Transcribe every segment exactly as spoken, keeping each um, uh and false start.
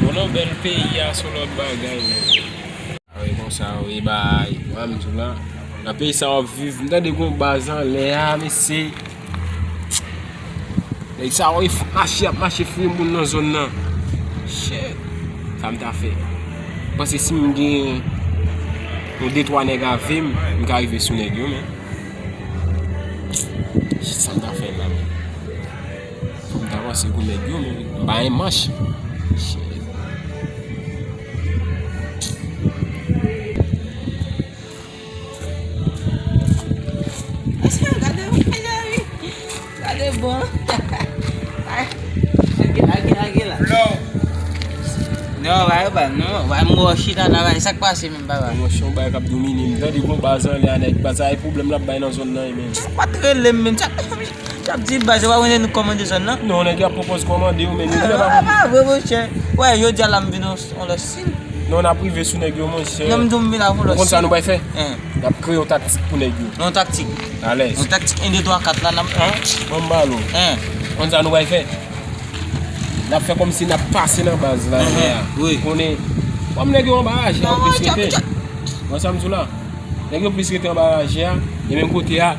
Konnen bèl peyi a se yon lòt bagay, men. Ay, konsa, wi, bay. Mwen, m di w la. Nan peyi sa w ap viv, m tande gon baz anlè a, mesye. Nèg sa yo, y ap mache, y ap mache fouye moun nan zòn nan. Shit. Sa m ta fè? M panse si m gen yon de twa nèg avè m, m ka rive sou nèg yo, men. Shit, sa m ta fè la, men. Fò m ta avanse pou nèg yo, men m pa gen manch. Shit. Gade, gade, wi. Gade bon. Ay, lage la, lage la, lage la. Non, wè, wè, non, wè, m wè w chita la, wè, sa k pase menm, papa? Mwen, se yon bagay k ap domine m. Tande gon baz anlè a, nèg, baz a, e pwoblèm l ap bay nan zòn nan, e, men. Sa pa t rele m menm, sa. T ap di baz, se pa mwen nou kòmande zòn nan? Non, nèg yo ap pwopoze kòmande yo, men nou pa... Ah, pa vre, monchè. Wè, jodi a la m vin on, on lòt stil. Non, n ap rive sou nèg yo, monchè. Non, m di w m vin avè on lòt stil. Ou konn sa nou pral fè? Hein. N ap kreye yon taktik pou nèg yo. Yon taktik. Alèz. Yon taktik en, de, twa, kat la, n ap, hein? Ban m bal ou. Hein. Ou konn sa nou pral fè? N ap fè kòmsi n ap pase nan baz la, hein, wi. Konnen, kòm nèg yo anba raje a, yo plis rete. Ou konn sa m di w la? Nèg yo plis rete anba raje a, e menm kote a,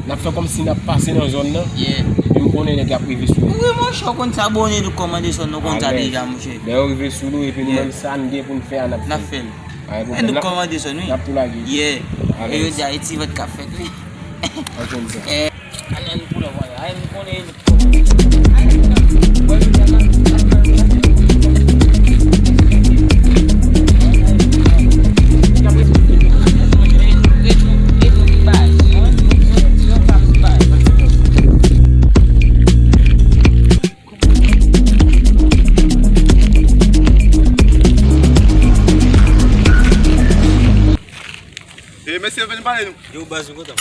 n ap fè kòmsi n ap pase nan zòn nan. Yeah. Epi m konnen nèg yo ap rive sou nou. Wi, monchè, w konn sa, bon, nou kòmande zòn, nou konn sa deja, monchè. Lè yo rive sou nou, epi nou menm sa n gen pou n fè a, n ap fè l. N ap fè l. Pa gen pwoblèm. E nou kòmande zòn, wi. N ap tou lage. Yeah. E yo di a, e ti vòt k ap fèt, wi. Ann fè sa. Eh, ann, ann, pou lè, wala. Ay, nou konnen. E mesye, vin pale nou. Yo, baz, nou kontan.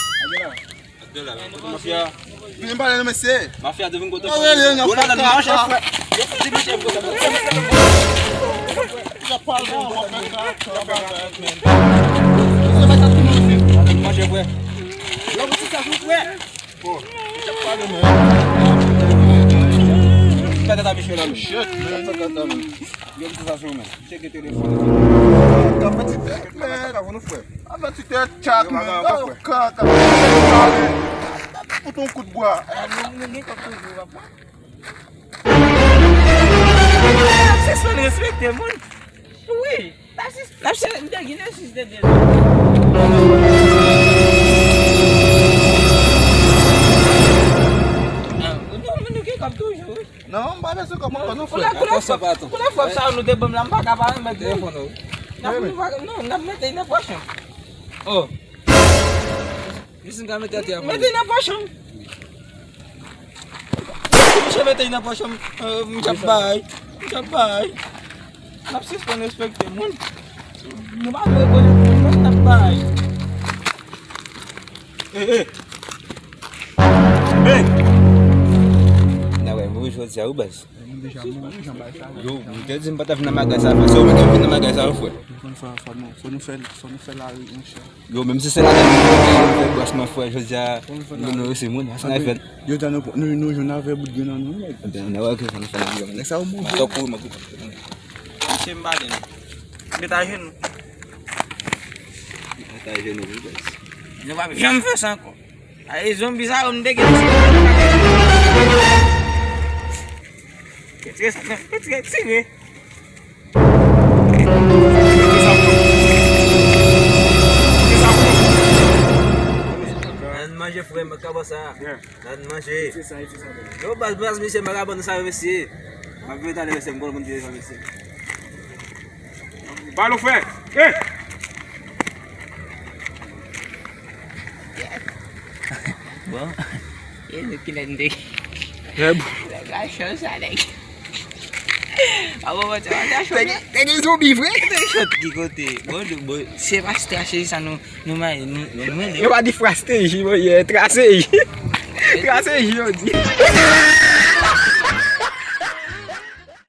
Mafya. Vin pale nou, mesye. Mafya te vin kote. Yo, rele nan fè kaka. Yo, te vin chèf kote. Manje, frè. Yo, ti sa, frè. Kaka ta biche la, men. Shit, man. Yo, ti sa, frè, men. Cheke telefòn. Ka fè ti tèt, men. Ka fè nou, frè. Avè ti tèt chat, men. Yo, kaka. Fout yon kout bwa. Nou, nou gen kòb toujou, papa. N ap sispann respekte moun. Wi. N ap sis-, n ap sis-, m te gen sis de de. Ah, nou, nou gen kòb toujou, wi. Non, m pa bezwen kòb ankò non, frè. Koulè, koulè frap, koulè frap sa nou te ban m la, m pa ka pa remèt li. Telefòn ou. N ap, nou pa, non, n ap mete nan pòch nou. Oh. Jis m ka mete atè a pou ou. Mete nan pòch ou. Misye mete nan pòch ou, euh, misye ap bay. Misye ap bay. N ap sispann respekte moun. Nou pa dwe rekonèt moun, men n ap bay. Hey, hey. Hey! N a wè, mwen jodi a, wi, baz. Yo, m te di m pa t ap vin nan bagay sa, frè. Se ou menm ki vin nan bagay sa, frè. Nou konn fè, fò nou, fò nou fè, fò nou fè lari, monchè. Yo, menm si se ladan nou fè brasman, frè, jodi a, nou, nou resi moun, sa n ap fè. Jodi a, nou, nou, nou jwenn avè bout grenn nan nou, nèg. Ebyen, n a wè ke sa nou fè nan grenn. Nèg sa yo move. Tankou, mwen, misye m pale nou. Met ajenou. Met ajenou, wi, baz. Nou p ap janm fè sa ankò. Ay, zonbi sa yo, m te gen. Retire sa, non. Retire, retire. Ann manje, frè m, kaba sa. Ann manje. Yo, baz, baz, mesye, m pa ka ban nou sa yo, mesye. M ap vin talè, mesye, m konn moun ki devan, mesye. Balo, frè. Hey! Bon. E nou kilè n te. Nèg la cho sa, nèg. A bon, bon, se pa cho. Te gen, te gen zonbi vre. Te gen cho ki kote? Bon, bon, se pa strateji sa nou, nou may, nou, nou, nou. Yo pa di frateji, bon, ye, traseji. Traseji, yo di.